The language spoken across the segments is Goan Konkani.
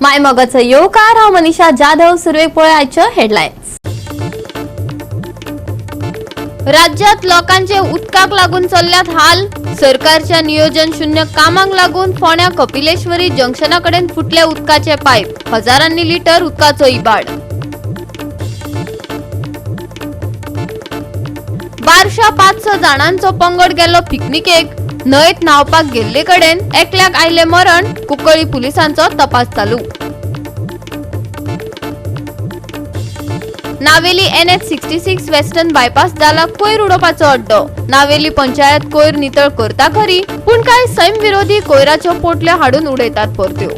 मायमोगाचो येवकार. हांव मनीषा जाधव. सुरवेक पळय आयच्यो हेडलायन्स. राज्यात लोकांचे उदकाक लागून चल्ल्यात हाल. सरकारच्या नियोजन शून्य कामाक लागून फोंड्या कपिलेश्वरी जंक्शना कडेन फुटले उदकाचे पायप. हजारांनी लिटर उदकाचो इबाड. बारशा 500 जाणांचो पंगड गेलो पिकनिकेक. न्हंयत न्हावपाक गेल्ले कडेन एकल्याक आयले मरण. कुंकळी पुलिसांचो तपास चालू. नावेली NH 66 western bypass जाला कोयर उडोवपाचो अड्डो. नावेली पंचायत कोयर नितळ करता खरी, पूण कांय सैम विरोधी कोयराच्यो पोटल्यो हाडून उडयतात परत्यो.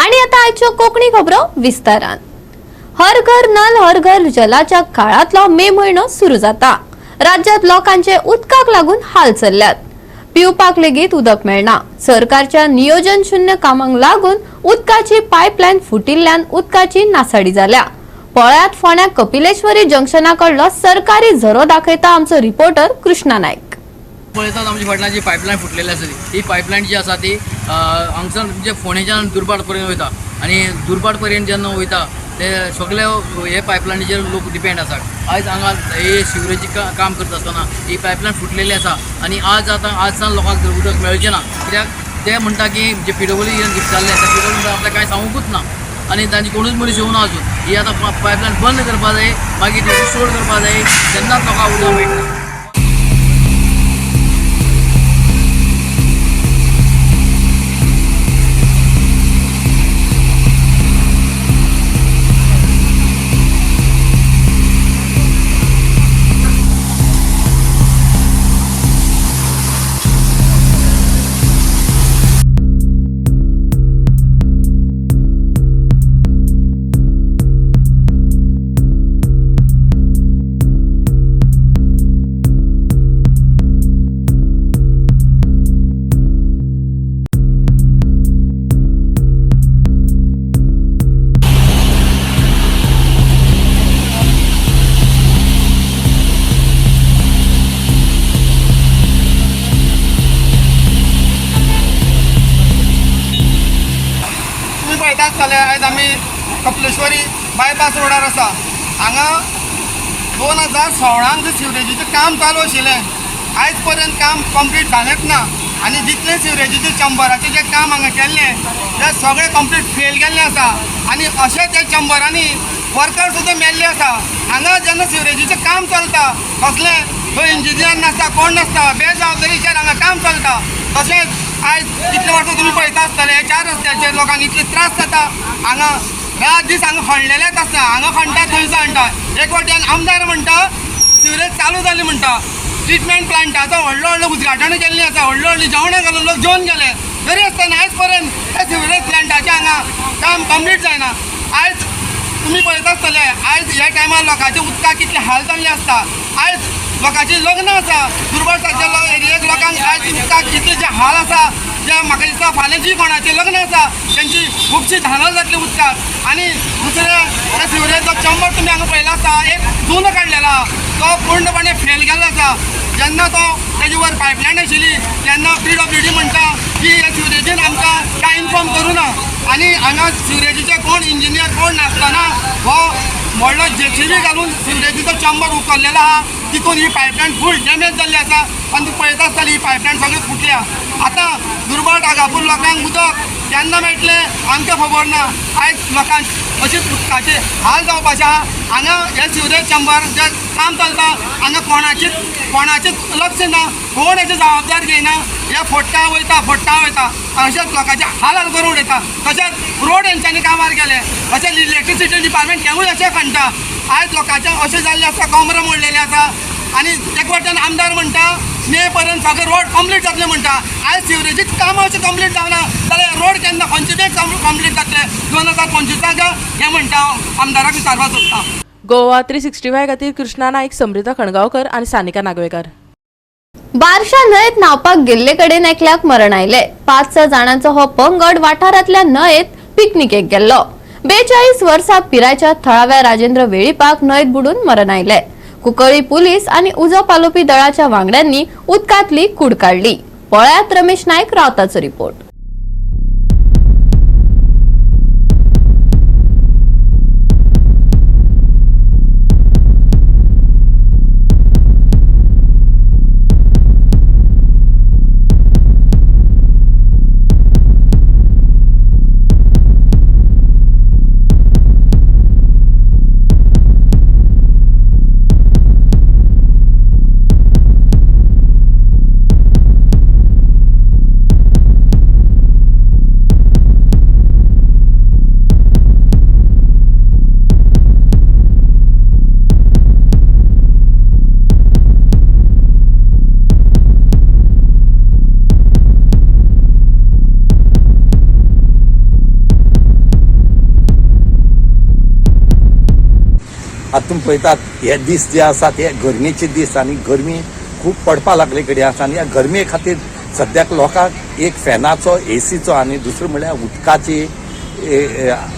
आणि आता आयच्यो कोंकणी खबरो विस्तारान. हर घर नल हर घर जलाच्या काळांतलो मे म्हयनो सुरू जाता. राज्यात लोकांचे उदकाक लागून हाल चल्ल्यात. पिवपाक लेगीत उदक मेळना. सरकारच्या नियोजन शून्य कामांक लागून उदकाची पायपलायन फुटिल्ल्यान उदकाची नासाडी जाल्या. पळयात फोंड्या कपिलेश्वरी जंक्शना कडलो सरकारी झरो दाखयता आमचो रिपोर्टर कृष्णा नायक. पळयतात, आमच्या फाटल्यान जी पायपलायन फुटलेली आसा ती, ही पायपलायन जी आसा ती हांगसर म्हणजे फोंडेच्यान दुर्भाट पर्यंत वयता आनी दुर्भाट पर्यंत जेन्ना वयता ते सगळे हे पायपलायनीचेर लोक डिपेंड आसा. आयज हांगा हे सिवरेजी काम करता आसतना ही पायपलायन फुटलेली आसा आनी आज आतां आज सावन लोकांक उदक मेळचें ना, कित्याक ते म्हणटा की जे पीडब्ल्यू विचारलें ते पीडब्ल्यू आपल्याक कांय सांगूंकूच ना आनी तांची कोणूच मनीस येवना अजून. ही आतां पायपलायन बंद करपा जाय, मागीर ती रिस्टोर करपा जाय, तेन्नाच लोकांक उदक मेळटलें. तुमी पळयतात जाल्यार आयज आमी कपलेश्वरी बायपास रोडार आसा. हांगा 2016 जे सिवरेजीचें काम चालू आशिल्लें, आयज पर्यंत काम कंप्लीट जालेंच ना आनी जितलें सिवरेजीचें चंबराचें जें काम हांगा केल्लें तें सगळें कंप्लीट फेल गेल्लें आसा आनी अशें त्या चंबरांनी वर्कर सुद्दां मेल्ले आसा. हांगा जेन्ना सिवरेजीचें काम चलता, कसलें खंय इंजिनियर नासता, कोण नासता, बेजबाबदारीचेर हांगा काम चलता. तशेंच आयज इतले वर्सां तुमी पळयता आसतले, चार रस्त्याचेर लोकांक इतले त्रास जाता. हांगा रात दीस हांगा खणलेलेच आसता. हांगा खणटा, थंय सांडटा. एक वटेन आमदार म्हणटा सिवरेज चालू जाली म्हणटा. ट्रिटमेंट प्लांटाचो व्हडलो व्हडलो उद्घाटन केल्लें आसा, व्हडलो व्हडली जेवणां घालून लोक जेवन गेले, तरी आसतना आयज पर्यंत त्या सिवरेज प्लांटाचें हांगा काम कंप्लीट जायना. आयज तुमी पळयता आसतले, आयज ह्या टायमार लोकांचे उदकाक कितले हाल जाल्ले आसता. आयज लोकांची लग्न आसा. दुर्बळ सारक्या एरियेक लोकांक आयज उदकाक कितले जे हाल आसा जे म्हाका दिसता, फाल्यां जी कोणाचें लग्न आसा तेंची खुबशी धानल जातली उदकाक. आनी दुसरें, त्या सिवरेजचो चंबर तुमी हांगा पळयला आसता, एक जुनो काडलेलो आहा, तो पूर्णपणे फेल गेल्लो आसा. जेन्ना तो तेजी वर पायपलायन आशिल्ली तेन्ना पीडब्ल्यूडी म्हणटा की ह्या सिवरेजीन आमकां कांय इन्फॉर्म करूं ना आनी हांगा सिवरेजीचे कोण इंजिनियर कोण नासतना हो व्हडलो जेसीबी घालून सिवरेजीचो चंबर उखल्लेलो आहा. तितून ही पायपलायन फूल डॅमेज जाल्ली आसा आनी तूं पळयता आसतली, ही पायपलायन सगळी फुटल्या. आतां दुर्बळ आगापूर लोकांक उदक केन्ना मेळटलें आमकां खबर ना. आयज लोकांक अशीच उदकाचे हाल जावपाचे आहा. हांगा हे सिवरेज चंबर जे काम चलता, हांगा कोणाचीच कोणाचेच लक्ष ना, कोण हेची जबाबदार घेयना. हे फोडटा वयता, फोडटा वयता, अशेंच लोकांचे हाल हाल करून उडयता. तशेंच रोड हेंच्यांनी कामार केले, तशेंच इलेक्ट्रिसिटी डिपार्टमेंट तेवूय अशें खणटा. आयज लोकांचे अशें जाल्लें आसा, कमरां मोडलेलें आसा आनी एक वटेन आमदार म्हणटा मे पर्यंत सगळे रोड कंप्लीट जातले म्हणटा. आयज सिवरेजीच कामां अशें कंप्लीट जावना जाल्यार रोड केन्ना खंयचे बेग कंप्लीट जातले 2025 हें म्हणटा हांव आमदाराक विचारपाक सोदता. गोवा 365 खातीर कृष्णा नाईक, समृता खणगांवकर आनी सानिका नागवेकर. बारशा न्हंयेत न्हावपाक गेल्ले कडेन एकल्याक मरण आयले. 5-6 जाणांचो हो पंगड वाठारांतल्या न्हंयेत पिकनिकेक गेल्लो. 42 वर्सां पिरायच्या थळाव्या राजेंद्र वेळीपाक न्हंयेत बुडून मरण आयले. कुंकळी पुलीस आणि उजो पालोवपी दळाच्या वांगड्यांनी उदकांतली कूड काडली. पळयात रमेश नायक रावताचो रिपोर्ट. आतां तुमी पळयतात हे दीस जे आसात हे गरमेचे दीस आनी गरमी खूब पडपा लागले कडेन आसा आनी ह्या गरमे खातीर सद्याक लोकांक एक फॅनाचो, एसीचो आनी दुसरें म्हणल्यार उदकाची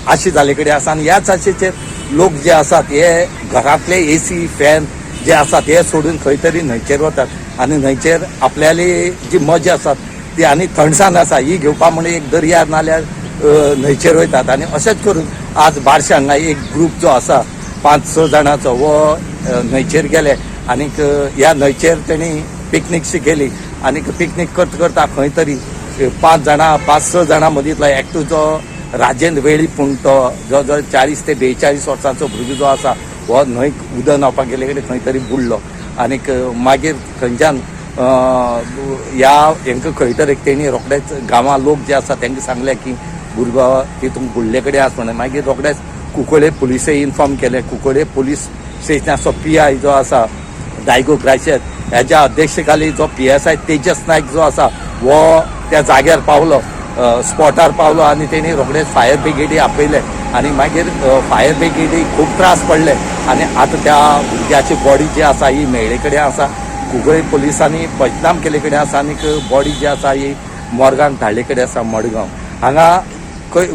आशी जाल्ले कडेन आसा आनी ह्याच आशेचेर लोक जे आसात हे घरांतले एसी फॅन जे आसात हे सोडून खंय तरी न्हंयचेर वतात आनी न्हंयचेर आपल्याली जी मजा आसात ती आनी थंडसाण आसा ही घेवपा म्हणून एक दर्यार नाल्यार न्हंयचेर वयतात. आनी अशेंच करून आज बार्शे हांगा एक ग्रूप जो आसा 5-6 जाणांचो हो न्हंयचेर गेले आनीक ह्या न्हंयचेर तेणी पिकनीक शी केली आनीक पिकनीक करता करता खंय तरी 5-6 जाणां मदींतलो एकटो जो राजेंद्र वेळीप म्हूण तो जो जो 40 ते 42 वर्सांचो भुरगो जो आसा हो न्हंयक उदक न्हांवपाक गेले कडेन खंय तरी बुडलो आनीक मागीर थंयच्यान ह्या हेंकां खंय तरी तेणी रोखडेच गांवां लोक जे आसा तांकां सांगलें की भुरगो तितूंत बुडले कडेन आसा म्हणून. मागीर रोखडेच कुंकळे पुलिसे इन्फॉर्म केलें. कुंकळे पुलीस स्टेशनाचो PI जो आसा डायगो ग्राशेत हेज्या अध्यक्षखाली जो PSI Tejas Naik जो आसा हो त्या जाग्यार पावलो, स्पॉटार पावलो आनी तेणी रोखडेच फायर ब्रिगेडी आपयले आनी मागीर फायर ब्रिगेडी खूब त्रास पडले आनी आतां त्या भुरग्याची बॉडी जी आसा ही मेळ्ळे कडेन आसा. कुंकळे पुलिसांनी पंचनाम केल्ले कडेन आसा आनी बॉडी जी आसा ही मोर्गान धाडले कडेन आसा. मडगांव हांगा खंय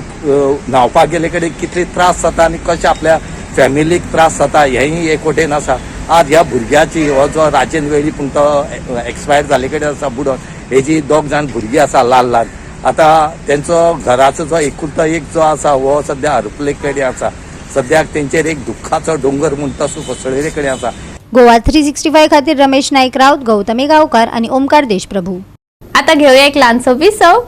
न्हांवपाक गेले कडेन कितले त्रास जाता आनी कशें आपल्या फॅमिलीक त्रास जाता हेंय एक वटेन आसा. आज ह्या भुरग्याची हो जो राजेंद्र वेळीप म्हूण तो एक्सपायर जाल्ले कडेन आसा बुडोन, हेजी 2 जाण भुरगीं आसा ल्हान ल्हान. आतां तेंचो घराचो जो एकुलतो एक जो आसा हो सद्या हरपले कडेन आसा. सद्याक तेंचेर एक दुख्खाचो दोंगर म्हूण तसो कोसळिल्ले कडेन आसा. गोवा 365 खातीर रमेश नाईक राऊत, गौतमी गावकर आणि ओमकार देशप्रभू. आता घेऊया एक ल्हानसो विसव.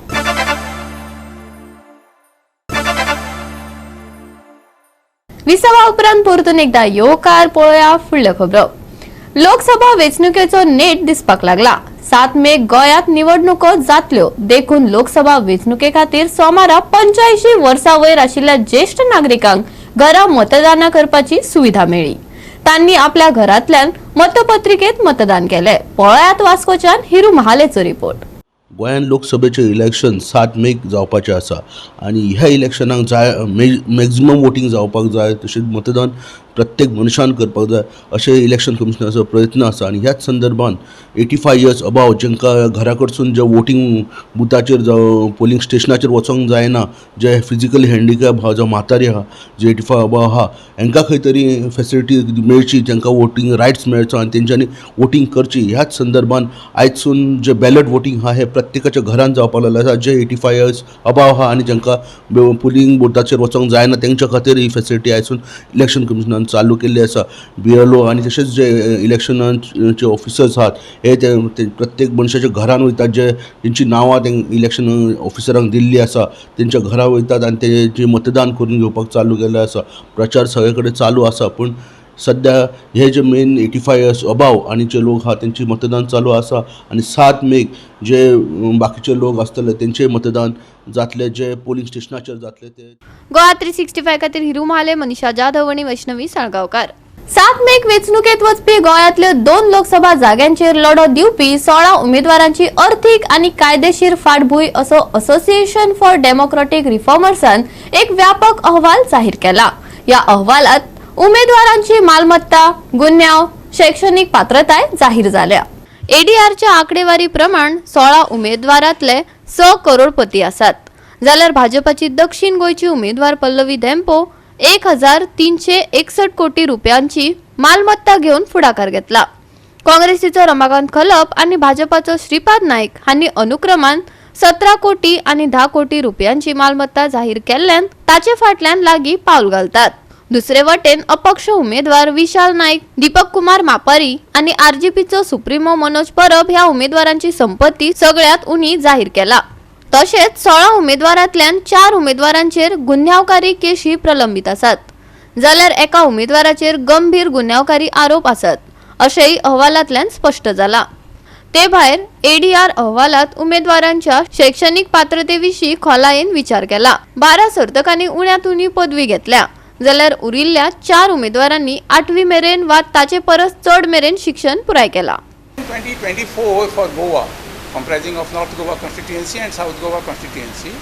विसवा उपरांत परतून एकदा येवकार पळोवया फुडल्यो खबरो. लोकसभा वेंचणुकेचो नेट दिसपाक लागला. 7 मे गोंयांत निवडणुको जातल्यो देखून लोकसभा वेंचणुके खातीर सोमारा 85 वर्सां वयर आशिल्ल्या ज्येश्ठ नागरिकांक घरा मतदाना करपाची सुविधा मेळ्ळी. तांणी आपल्या घरांतल्यान मतपत्रिकेत मतदान केलें. पळयात वास्कोच्यान हिरू महालेचो रिपोर्ट. गोंयांत लोकसभेचें इलेक्शन 7 मेक जावपाचें आसा आनी ह्या इलेक्शनाक जाय मॅक्झिमम वोटींग जावपाक जाय, तशेंच मतदान प्रत्येक मनशान करपाक जाय अशें इलेक्शन कमिशनाचो प्रयत्न आसा. आनी ह्याच संदर्भान 85 इयर्स अबाव जांकां घरा कडसून जे वोटींग बुथाचेर जावं पोलिंग स्टेशनाचेर वचोंक जायना, जे फिजिकली हँडिकॅप आहा, जावं म्हातारी आहा, जे 85 अबाव आहा, हांकां खंय तरी फेसिलिटी मेळची, तांकां वोटींग रायट्स मेळचो आनी तेंच्यांनी वोटींग करची. ह्याच संदर्भान आयजसून जे बॅलट वोटींग आहा हें प्रत्येकाच्या घरान जावपाक लागलें आसा. जे 85 इयर्स अबाव आहा आनी जांकां पोलिंग बुथाचेर वचोंक जायना तेंच्या खातीर ही फेसिलिटी आयजसून इलेक्शन कमिशनान चालू केल्ली आसा. BLO आनी तशेंच जे इलेक्शनाचे ऑफिसर्स आहात हे ते प्रत्येक मनशाच्या घरान वयतात, जे तेंची नांवां ते इलेक्शन ऑफिसरांक दिल्ली आसा तेंच्या घरा वयतात आनी तेंचें मतदान करून घेवपाक चालू केल्लें आसा. प्रचार सगळे कडेन चालू आसा, पूण सद्या हे जे मेन 85 इयर्स अबाव आनी जे लोक आहा तेंचे मतदान चालू आसा आनी 7 मेक जे बाकीचे लोक आसतले तेंचे मतदान जातले, जे पोलिंग स्टेशनाचेर जातले ते. गोवा 365 खातीर हिरू महाले, मनीषा जाधव आनी वैष्णवी साळगांवकार. 7 मेक वेंचणुकेत वचपी गोंयांतल्यो 2 लोकसभा जाग्यांचेर लढो दिवपी 16 उमेदवारांची अर्थीक आनी कायदेशीर फाटभूंय असो असोसिएशन फॉर डेमोक्रॅटिक रिफॉर्मर्सान एक व्यापक अहवाल जाहीर केला. ह्या अहवालात उमेदवारांची मालमत्ता, गुन्यांव, शैक्षणिक पात्रताय जाहीर जाल्या. ADRच्या आंकडेवारी प्रमाण 16 उमेदवारांतले 6 करोडपती आसात, जाल्यार भाजपाची दक्षिण गोंयची उमेदवार पल्लवी धेंपो 1361 कोटी रुपयांची मालमत्ता घेवन फुडाकार घेतला. काँग्रेसीचो रमाकांत खलप आनी भाजपाचो श्रीपाद नायक हांणी अनुक्रमान 17 कोटी आनी 10 कोटी रुपयांची मालमत्ता जाहीर केल्ल्यान ताचे फाटल्यान लागीं पावल घालतात. दुसरे वटेन अपक्ष उमेदवार विशाल नाईक, दीपक कुमार मापारी आनी RGPचो सुप्रीमो मनोज परब ह्या उमेदवारांची संपत्ती सगळ्यात उणी जाहीर केला. तशेंच 16 उमेदवारांतल्यान 4 उमेदवारांचेर गुन्यांवकारी केशी प्रलंबीत आसात, जाल्यार एका उमेदवाराचेर गंभीर गुन्यांवकारी आरोप आसात अशेंय अहवालांतल्यान स्पश्ट जाला. ते भायर ADR अहवालात उमेदवारांच्या शैक्षणिक पात्रतेविशीं खोलायेन विचार केला. 12 सर्तकांनी उण्यांत उणी पदवी घेतल्या, जाल्यार उरिल्ल्या 4 उमेदवारांनी 8वी मेरेन वा ताचे परस चड मेरेन शिक्षण पुराय केला. 2024 for Goa, comprising of North Goa constituency and South Goa constituency,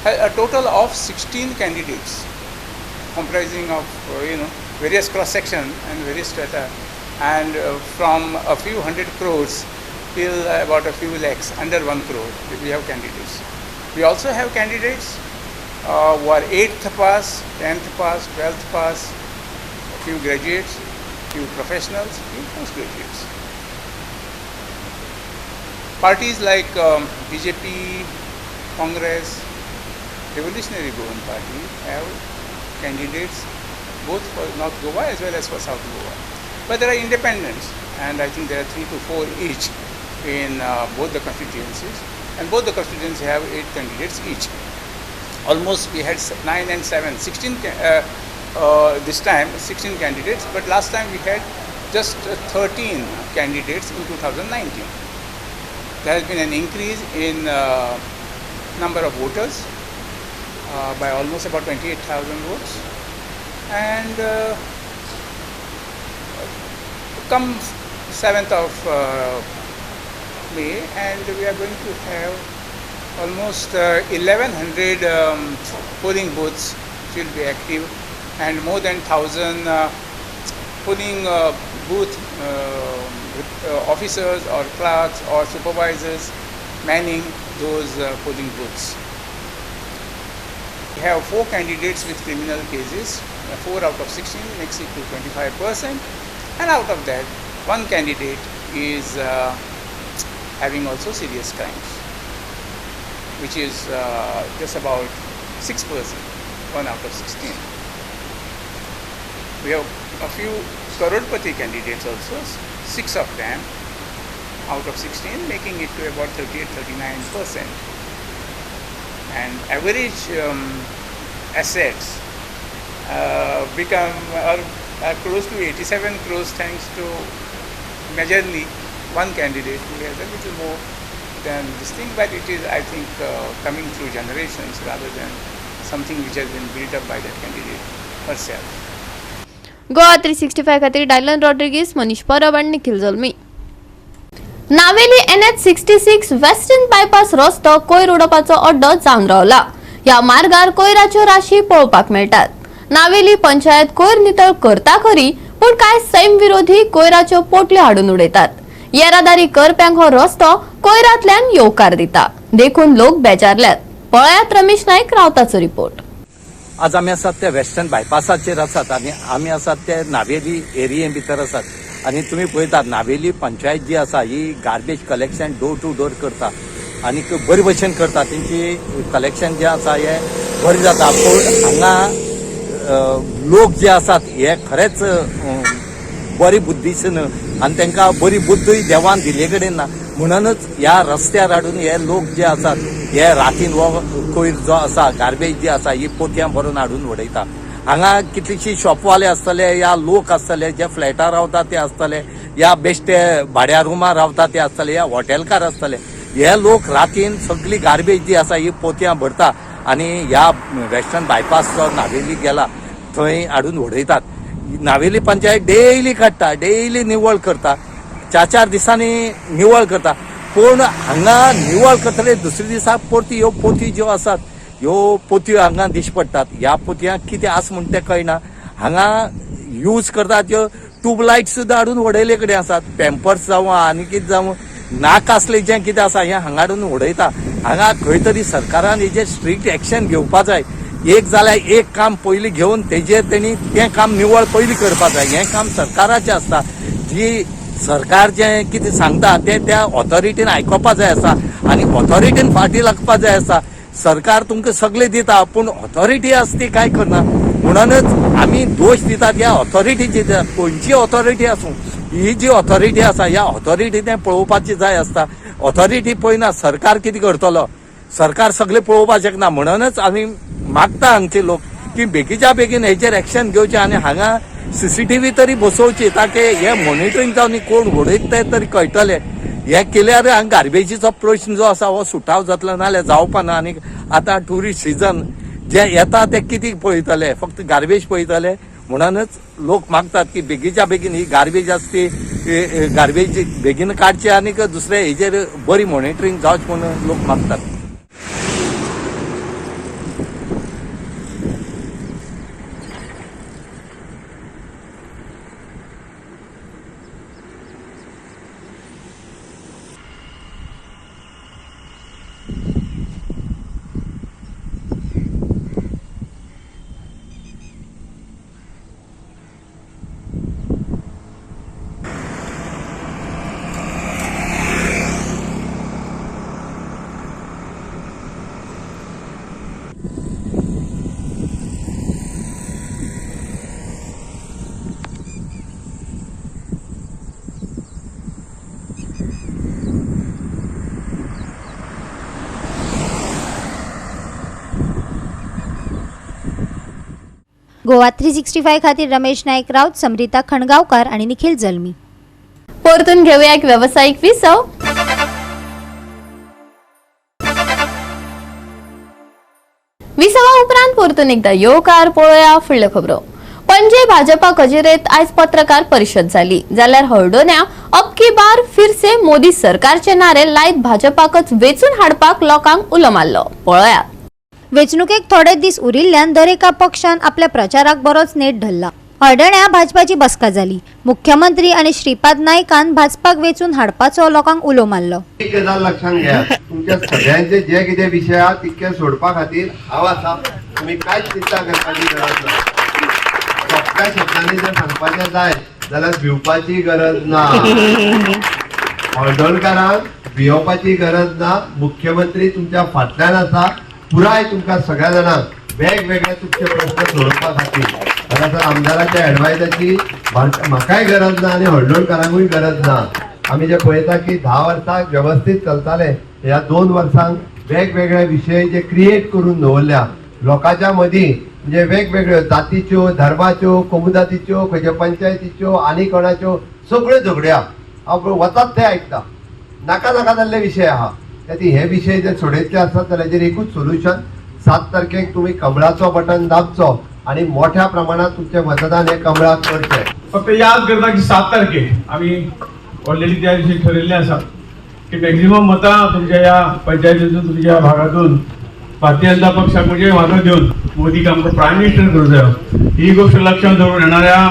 a total of 16 candidates comprising of various cross section and various strata, and from a few hundred crores till about a few lakhs, under 1 crore, we have candidates. We also have candidates who are 8th pass, 10th pass, 12th pass, a few graduates, few professionals, few postgraduates. Parties like BJP, Congress, Revolutionary Goan Party have candidates both for North Goa as well as for South Goa. But there are independents, and I think there are 3 to 4 each in both the constituencies, and both the constituencies have 8 candidates each. Almost we had 9 and 7, 16 this time 16 candidates, but last time we had just 13 candidates in 2019. There has been an increase in number of voters by almost about 28,000 votes, and come 7th of May, and we are going to have almost 1,100 polling booths which will be active, and more than 1,000 polling booth officers or clerks or supervisors manning those polling booths. We have 4 candidates with criminal cases, 4 out of 16 makes it to 25%, and out of that 1 candidate is having also serious crimes, which is just about 6%, 1 out of 16. We have a few Crorepati candidates also, 6 of them out of 16, making it to about 38-39%. And average assets become are close to 87 crores, thanks to majorly one candidate who has a little more than this thing, but it is, I think, coming through generations rather than something which has been built up by that candidate herself. Goa 365 खातीर डायलन रॉड्रिगीस, मनीष परब आनी निखिल जल्मी. नावेली NH 66 western bypass रस्तो कोयर उडोवपाचो अड्डो जावन रावला. ह्या मार्गार कोयराच्यो राशी पळोवपाक मेळटात. नावेली पंचायत कोयर नितळ करता खरी, पूण कांय सैम विरोधी कोयराच्यो पोटल्यो हाडून उडयतात. येरादारी करप्यांक हो रस्तो कोयरांतल्यान येवकार दिता, देखून लोक बेजारल्यात. पळयात रमेश नायक रावताचो रिपोर्ट. आज आमी आसात ते वेस्टर्न बायपासाचेर आसात आनी आमी आसात ते नावेली एरिये भितर आसात. आनी तुमी पळयतात नावेली पंचायत जी आसा ही garbage collection door to door करता आनी बरे भशेन करता. तेंची कलेक्शन जें आसा हें बरें जाता, पूण हांगा लोक जे आसात हे खरेंच बरी बुद्धीचे न्हय आनी तांकां बरी बुद्धूय देवान दिल्ले कडेन ना, म्हणूनच ह्या रस्त्यार हाडून हे लोक जे आसात हे रातीन हो कोयर जो आसा, गार्बेज जी आसा ही पोतयां भरून हाडून उडयता. हांगा कितलीशी शॉपवाले आसतले या लोक आसतले जे फ्लॅटार रावता ते आसतले, या बेश्टे भाड्या रुमार रावता ते आसतले, या हॉटेलकार आसतले. हे लोक रातीन सगळी गार्बेज जी आसा ही पोतयां भरता आनी ह्या वेस्टर्न बायपास जो नावेली गेला थंय हाडून उडयतात. नावेली पंचायत डेली काडटा, डेली निवळ करता, 4-4 दिसांनी निवळ करता, पूण हांगा निवळ करतले दुसरे दिसा परती ह्यो पोती ज्यो आसात ह्यो पोतयो हांगा दिश्टी पडटात. ह्या पोतयांक कितें आसा म्हण तें कळना. हांगा यूज करतात त्यो ट्यूबलायट सुद्दां हाडून उडयले कडेन आसात, पेम्पर्स जावं आनी कितें जावं नाका आसलें जें कितें आसा हें हांगा हाडून उडयता. हांगा खंय तरी सरकारान हेजेर स्ट्रिक्ट एक्शन घेवपा जाय. एक जाल्यार एक काम पयलीं घेवन तेजेर तेणी तें काम निवळ पयलीं करपा जाय. हें काम सरकाराचें आसता. जी सरकार जें कितें सांगता तें त्या ऑथॉरिटीन आयकोपा जाय आसा आनी ऑथॉरिटीन फाटीं लागपा जाय आसा. सरकार तुमकां सगळें दिता, पूण ऑथॉरिटी आसा ती कांय करना. म्हणूनच आमी दोश दितात ह्या ऑथॉरिटीचे. खंयची ऑथॉरिटी आसूं, ही जी ऑथॉरिटी आसा ह्या ऑथॉरिटी तें पळोवपाची जाय आसता. ऑथॉरिटी पळयना सरकार कितें करतलो, सरकार सगळें पळोवपाक शकना. म्हणूनच आमी मागता हांगचे लोक की बेगीच्या बेगीन हेचेर एक्शन घेवचें आनी हांगा CCTV तरी बसोवची, ताकी हे मॉनिटरींग जावन कोण उडयता तें तरी कळटलें. हे केल्यार हांगा गार्बेजीचो प्रश्न जो आसा हो सुटाव जातलो, नाजाल्यार जावपा ना. आनी आतां ट्युरिस्ट सिजन जे येता ते कितें पळयतले, फक्त गार्बेज पळयतले. म्हणूनच लोक मागतात की बेगीच्या बेगीन ही गार्बेज आसा ती गार्बेज बेगीन काडची आनी दुसरे हेजेर बरी मॉनिटरींग जावची म्हणून लोक मागतात. गोवा 365 खातीर रमेश नायक राऊत, समरिता खणगावकार आणि निखिल जल्मी. परतून घेऊया एक व्यावसायिक विसव. विसवा उपरांत परतून एकदा येवकार पळोवया फुडल्यो खबरो. पणजे भाजपा कचेरेत आयज पत्रकार परिशद जाली. जाल्यार हळदोण्या अब की बार फिर से मोदी सरकारचे नारे लायत भाजपाकच वेचून हाडपाक लोकांक उलो मारलो. पळोवया. वेंचणुकेक थोडे दीस उरिल्ल्यान दरेका पक्षान आपल्या प्रचाराक बरोच नेट धरला. हळदण्या भाजपाची बसका जाली. मुख्यमंत्री आनी श्रीपाद नायकान भाजपाक वेंचून हाडपाचो लोकांक उलो मारलो. एक गजाल लक्षात घ्या, तुमच्या सगळ्यांचे जे कितें विशय आहा तितके सोडपा खातीर हांव आसा. तुमी कांयच चिंता करपाची गरज ना. सोंप्या शब्दांनी जर सांगपाचें जाय जाल्यार भिवपाची गरज ना. हळदोणकारांक भियोवपाची गरज ना. मुख्यमंत्री तुमच्या फाटल्यान आसा. पुराय तुमकां सगळ्या जाणांक वेगवेगळे तुमचे प्रश्न सोडोवपा खातीर हांगासर आमदाराच्या एडवायजाची म्हाकाय गरज ना आनी हळदोणकारांकूय गरज ना. आमी जे पळयता की 10 वर्सां वेवस्थीत चलताले, ह्या 2 वर्सांक वेगवेगळे विशय जे क्रिएट करून दवरल्या लोकांच्या मदीं, म्हणजे वेगवेगळ्यो जातीच्यो, धर्माच्यो, कोमुदातीच्यो, खंयच्या पंचायतीच्यो आनी कोणाच्यो सगळ्यो झगड्या हांव वतात ते आयकता. नाका नाका जाल्ले विशय आहा. त्या हे विशय जर सोडयतले आसत जाल्यार हेजेर एकूच सोल्युशन, 7 तारखेक तुमी कमळाचो बटन दाबचो आनी मोठ्या प्रमाणात तुमचें मतदान हे कमळाक करचें. फक्त याद करता की 7 तारखेक आमी ऑलरेडी त्या दिवशी ठरयल्लें आसा की मॅक्झिमम मतां तुमच्या ह्या पंचायतीतून, तुमच्या ह्या भागातून भारतीय जनता पक्षाक म्हणजे वांटो दिवन मोदीक आमकां प्रायम मिनिस्टर करूं जायो. ही गोश्ट लक्षात धरून येणाऱ्या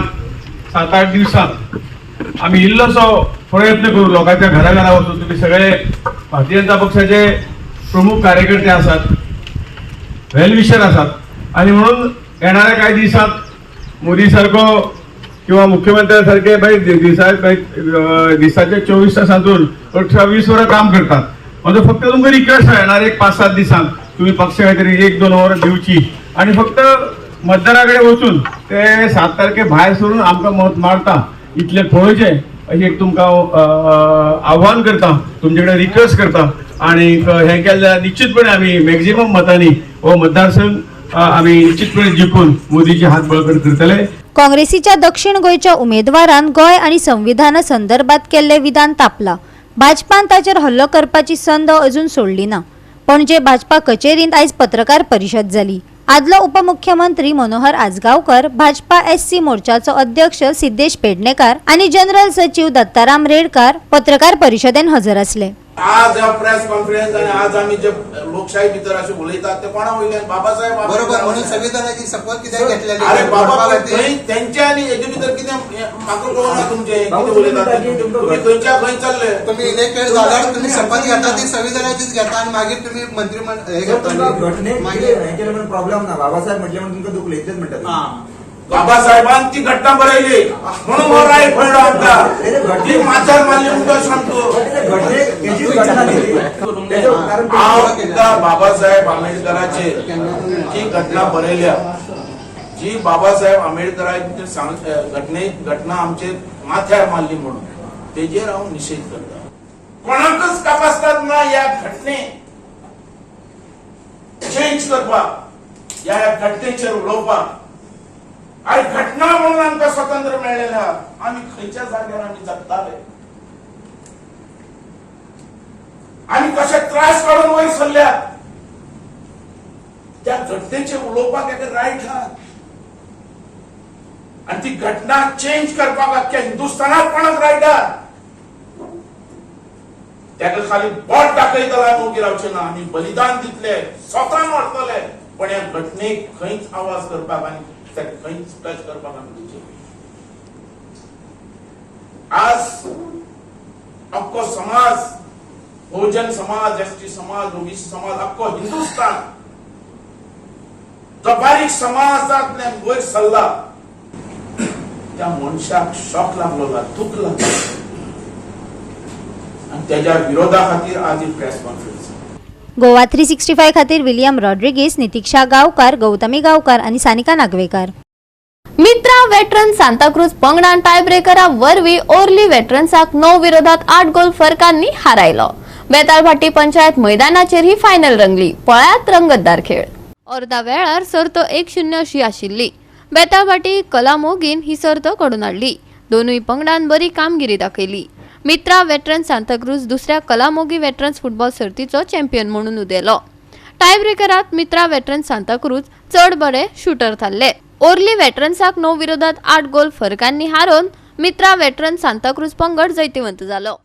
7-8 दिवसांत आमी इल्लोसो प्रयत्न करू लोकांच्या घरा घरा वचून. तुमी सगळे भारतीय जनता पक्षाचे प्रमुख कार्यकर्ते आसात, वेलविशर आसात आनी म्हणून येणाऱ्या काही दिवसात मोदी सारको किंवा मुख्यमंत्र्यासारखे बाई दिसाचे 24 तासांतून 18-20 वरां काम करतात. म्हजो फक्त तुमकां रिक्वेस्ट आसा, येणारे एक 5-7 दिसांक तुम्ही पक्ष काहीतरी 1-2 वरां दिवची आनी फक्त मतदारा कडेन वचून ते 7 तारखे भायर सरून आमकां मत मारता इतलें पळोवचें अशें एक तुमकां आव्हान करता, तुमचे कडेन रिक्वेस्ट करता. आनी हें केलें जाल्यार निश्चितपणे आमी मॅक्झिमम मतांनी हो मतदारसंघ आमी निश्चितपणे जिखून मोदीचे हात बळकट करतले. काँग्रेसीच्या दक्षिण गोंयच्या उमेदवारान गोंय आनी संविधाना संदर्भात केल्लें विधान तापला. भाजपान ताचेर हल्लो करपाची संद अजून सोडली ना. पणजे भाजपा कचेरींत आयज पत्रकार परिशद जाली. आदलो उपमुख्यमंत्री मनोहर आजगांवकर, भाजपा एससी मोर्चाचो अध्यक्ष सिद्धेश पेडणेकर आनी जनरल सचिव दत्ताराम रेडकर पत्रकार परिशदेन हजर आसले. आज प्रेस कॉन्फरन्स आणि आज आम्ही जे लोकशाही भितर अशें उलयतात ते कोणा वयल्यान? बाबासाहेब बरोबर, म्हणून संविधानाची शपथ कित्याक घेतलेली? अरे बाबा, तेंचे आनी हेजे भितर कितें म्हाका कळना. तुमचें कितें उलयतात तुमी, खंयच्या खंय चल्ले? तुमी इलेक्टेड जाल्यार तुमी शपथ घेता ती संविधानाचीच घेता आनी मागीर तुमी मंत्रीमंडळ हे घेता. घटनेक प्रॉब्लेम ना, बाबासाहेब म्हटले म्हणून तुमकां दुखले इतलेच म्हणटात. बाबासाहेबान ती घटना बरयली म्हणून हो रायट पडलो आमकां. ती माथ्यार मारली म्हणून सांगतो. हांव तुका बाबासाहेब आंबेडकराचेर जी घटना बरयल्या, जी बाबासाहेब आंबेडकरांचे घटना आमचे माथ्यार मारली म्हणून तेजेर हांव निशेध करता. कोणाकच कापासतात ना ह्या घटने चेंज करपाक, ह्या घटनेचेर उलोवपाक. अरे घटना म्हणून आमकां स्वातंत्र्य मेळ्ळेलें आहा. आमी खंयच्या जाग्यार आमी जगताले, आमी कशे त्रास काडून वयर सरल्यात, त्या घटनेचेर उलोवपाक एका रायट आहा. आनी ती घटना चेंज करपाक अख्ख्या हिंदुस्थानात कोणाक रायट आहा? तेका खाली बोट दाखयतले आमी ओगी रावचे ना. आमी बलिदान दितले, स्वता मरतले, पण ह्या घटनेक खंयच आवाज करपाक आनी खंयच टच करपाक आमी दिवचे. आज अख्खो समाज, बहुजन समाज, एसटी समाज, ओबीसी समाज, अख्खो हिंदुस्थान जो बारीक समाजांतल्यान वयर सरला त्या मनशाक शॉक लागलो, दुख लागलो आनी तेज्या विरोधा खातीर आज ही प्रेस कॉन्फरन्स. गोवा 365 खातीर विलियम रॉड्रिगेस, नितिक्षा गांवकार, गौतमी गांवकार आनी सानिका नागवेकार. मित्रा वेटरन सांताक्रूज पंगडान टायब्रेकरा वरवीं ओर्ली वेटरन्साक 9-8 गोल फरकांनी हारायलो. बेताळभाटी पंचायत मैदानाचेर ही फायनल रंगली. पळयात रंगतदार खेळ. अर्दा वेळार सर्त 1-0 अशी आशिल्ली. बेताळभाटी कलामोगीन ही सर्त घडोवन हाडली. दोनूय पंगडान बरी कामगिरी दाखयली. मित्रा वेटरन्स सांताक्रूज दुसऱ्या कलामोगी वेटरन्स फुटबॉल सर्तीचो चॅम्पियन म्हणून उदेलो. टायब्रेकरात मित्रा वेटरन्स सांताक्रूज चड बरे शूटर थारले. ओर्ली वेटरन्साक 9-8 गोल फरकांनी हारोवन मित्रा वेटरन्स सांताक्रूज पंगड जैतिवंत जालो.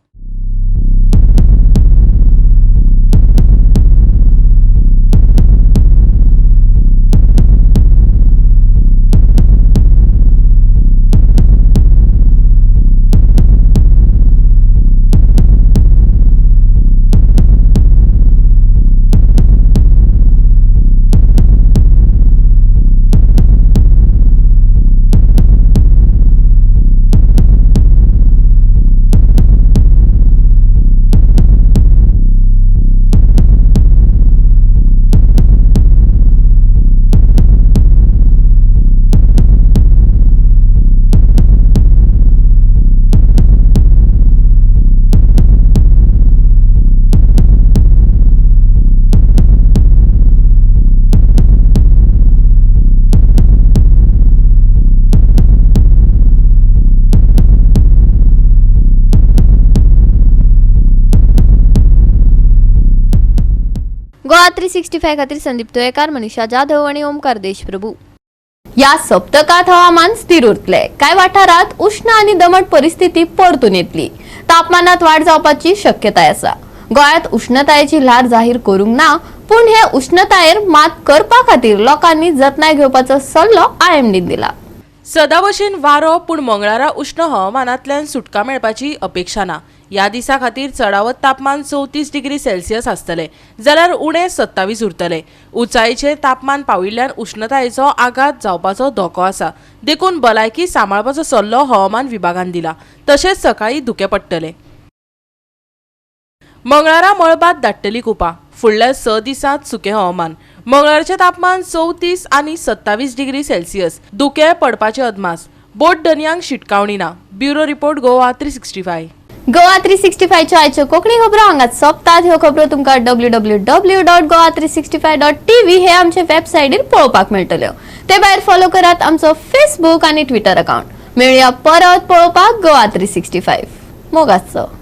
गोवा 365 खातीर संदीप तुयेकार, मनीषा जाधव आनी ओमकार देशप्रभू. ह्या सप्तकांत हवामान स्थिर उरतले. कांय वाठारांत उश्ण आनी दमट परिस्थिती परतून येतली. तापमानात वाड जावपाची शक्यताय आसा. गोंयांत उश्णतायेची ल्हार जाहीर करूंक ना, पूण हे उश्णतायेर मात करपा खातीर लोकांनी जतनाय घेवपाचो सल्लो आयएमडीन दिला. सदां भशेन वारो, पूण मंगळारा उश्ण हवामानांतल्यान सुटका मेळपाची अपेक्षा ना. ह्या दिसा खातीर चडावत तापमान 34 डिग्री सेल्सियस आसतले, जाल्यार उणें 27 उरतले. उंचायेचेर तापमान पाविल्ल्यान उश्णतायेचो आघात जावपाचो धोको आसा, देखून भलायकी सांबाळपाचो सल्लो हवामान विभागान दिला. तशेंच सकाळीं धुकें पडटलें. मंगळारा मळबांत दाट्टली कुपां. फुडल्या 6 दिसांत सुकें हवामान. मंगळारचें तापमान 34 आनी 27 डिग्री सेल्सियस. धुकें पडपाचे अदमास. बोट धनयांक शिटकावणी ना. Bureau report, Goa 365. Goa 365च्यो आयच्यो कोंकणी खबरो हांगाच सोंपतात. ह्यो खबरो तुमकां www.goa365.tv हे आमचे वेबसायटीर पळोवपाक मेळटल्यो. ते भायर फॉलो करात आमचो फेसबूक आनी ट्विटर अकाउंट. मेळया परत पळोवपाक गोवा 365. मोगाचो.